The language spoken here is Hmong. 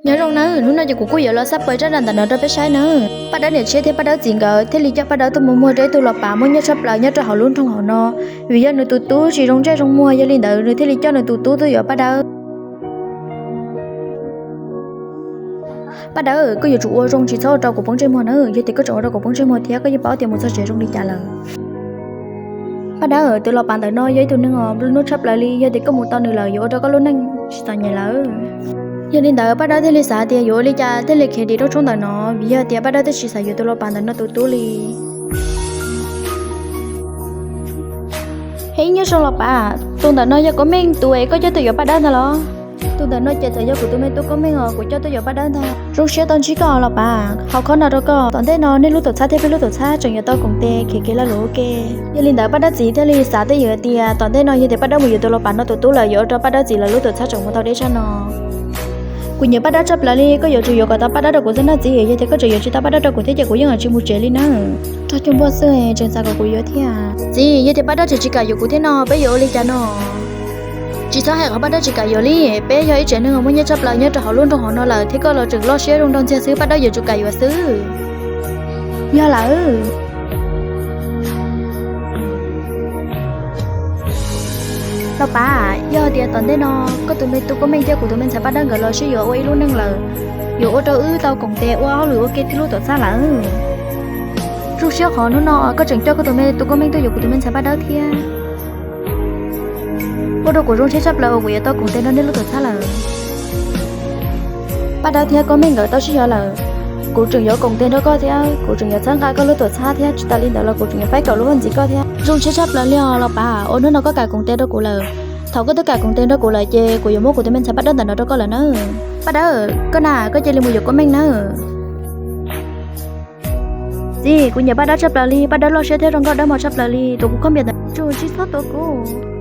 Nyob zoo nawb, hnub no ces kuv kuj yuav los xab pawg tsab nram ntawm no rau peb saib nawb. Paj Dawb niam tshiab thiab Paj Dawb txiv nkawd thiaj li coj Paj Dawb tuaj mus muag rau ib tug los pav muaj nyiaj tshaj plaws nyob rau hauv lub nroog hauv no, vim yog nws tus tub tsis zoo ntsej zoo muag, yog li ntawd nws thiaj li coj nws tus tub tuaj yuav Paj Dawb. Paj Dawb, koj yuav tsum ua zoo tsis txhob ua rau kuv poob ntsej muag nawb, yog tias koj tseem ua rau kuv poob ntsej muag thiab koj yeej paub tias mus txog tsev zoo li cas lawm. Paj Dawb, tus los pav ntawm no yog ib tug neeg uas nplua nuj tshaj plaws li, yog tias koj mus tau nws lawm yuav ua rau koj lub neej tsis txom nyem lawm. Yog li ntawd Paj Dawb thiaj li xav tias yuav ua li cas thiaj li khiav dim rooj tshoob ntawm no, vim yog tias Paj Dawb twb tsis xav yuav tus los pav ntawm no tus tub li. Hej, nyob zoo los pav, tus ntawm no yog Koob Meej tus es koj coj tuaj yuav Paj Dawb ntag los? Tus ntawm no ces txawm yog kuv tus me tub Koob Meej os, kuv coj tuaj yuav Paj Dawb ntag. Zoo siab tau ntsib koj los pav, hau khob no rau koj, tom ntej no nej lub tuam txhab thiab peb lub tuam txhab tseem yuav tau koom tes khiav kev lag luam ua ke. Yog li ntawd Paj Dawb txiv thiaj li xav twj ywm tias tom ntej no yog tias Paj Dawb mus yuav tus los pav no tus tub lawm yuav ua rau Paj Dawb txiv lawv lub tuam txhab tseem mus tau deb tshaj no. Kuv nyiam Paj Dawb tshaj plaws li, koj yuav tsum yuav kom tau Paj Dawb rau kuv xwb nawb txiv, yog tias koj tseem yuav tsis tau Paj Dawb rau kuv thiab ces kuv yeej tsis mus tsev li nawb. Rog cuag npua xwb tseem xav kom kuv yuav thiab. Txiv, yog tias Paj Dawb tseem tsis kam yuav kuv thiab no peb yuav ua li cas no? Tsis txhob hais qhov Paj Dawb tsis kam yuav li, peb yog ib tsev neeg uas muaj nyiaj tshaj plaws nyob rau hauv lub nroog hauv no lawm thiab koj los tseem loj siab zoo nraug ntxiag xwb, Paj Dawb yuav tsum kam yuav xwb. Yog lawm. Los pav, yog tias tom ntej no koj tus me tub Koob Meej thiab kuv tus me ntxhais Paj Dawb nkawd los sib yuav ua ib lub neej lawm, yuav ua rau wb tau koom tes ua hauj lwm ua ke tib lub tuam txhab lawm. Zoo siab qhov hnub no koj tseem coj koj tus me tub Koob Meej tuaj yuav kuv tus me ntxhais Paj Dawb thiab. Ua rau kuv zoo siab tshaj plaws uas kuv yuav tau koom tes nrog nej lub tuam txhab lawm. Paj Dawb thiab Koob Meej nkawd tau sib yuav lawm, kuv tseem yuav koom tes nrog koj thiab kuv tseem yuav txhawb nqa koj lub tuam txhab thiab tsis tas li ntawd los kuv tseem yuav faib kaum lub hauj ntxiv koj thiab. Zoo siab tshaj plaws li os los pav, ua hnub no koj kam koom tes nrog kuv lawm. Thaum koj twb kam koom tes nrog kuv lawm ces kuv yuav muab kuv tus me ntxhais Paj Dawb ntawm no rau koj lawm nawb. Paj Dawb, koj na, koj cia li mus yuav Koob Meej nawb. Txiv, kuv nyiam Paj Dawb tshaj plaws li, Paj Dawb loj siab thiab zoo nkauj dawb mos tshaj plaws li, tus kuv khaub npias ntawd tsuas tsis txhob tua kuv.